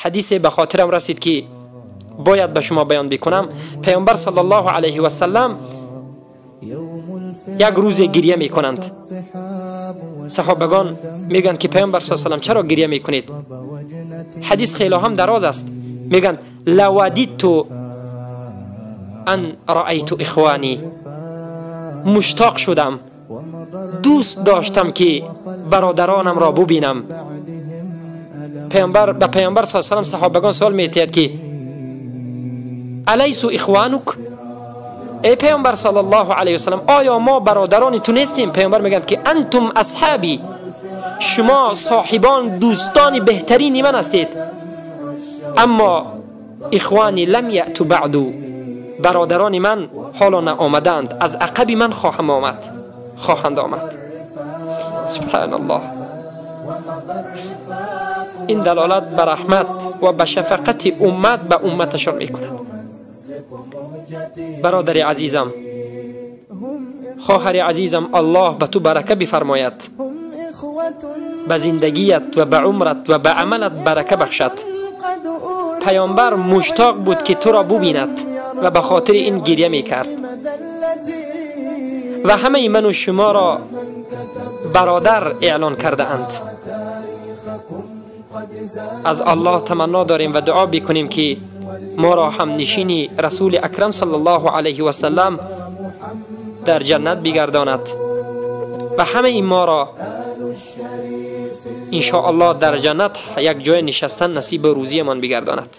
حدیث به خاطرم رسید که باید به شما بیان بکنم. پیامبر صلی الله علیه و سلم یک روز گریه میکنند. صحابگان میگن که پیامبر صلی الله علیه و سلم چرا گریه میکنید؟ حدیث خیلی هم دراز است. میگن لودیدت ان رأیت اخوانی، مشتاق شدم، دوست داشتم که برادرانم را ببینم. پیامبر به پیامبر صلی الله علیه و سلم صحابگان سوال میتید که الیسوا اخوانک؟ ای پیامبر صلی الله علیه و سلم، آیا ما برادران تو نیستیم؟ پیامبر میگن که انتم اصحابی، شما صاحبان دوستان بهترین من هستید. اما اخوانی لم یأتوا بعد، برادران من حالا نآمدند، از عقب من خواهند آمد. سبحان الله. این دلالت بر رحمت و به شفقت امت به امتشان میکند. برادر عزیزم، خواهر عزیزم، الله به تو برکه بفرماید، به زندگیت و به عمرت و به عملت برکه بخشد. پیامبر مشتاق بود که تو را ببیند و به خاطر این گریه میکرد و همه من و شما را برادر اعلان کرده اند. از الله تمنا داریم و دعا بکنیم که ما را هم نشینی رسول اکرم صلی الله علیه و سلم در جنت بگرداند و همه این ما را ان شاء الله در جنت یک جای نشستن نصیب روزیمان بگرداند.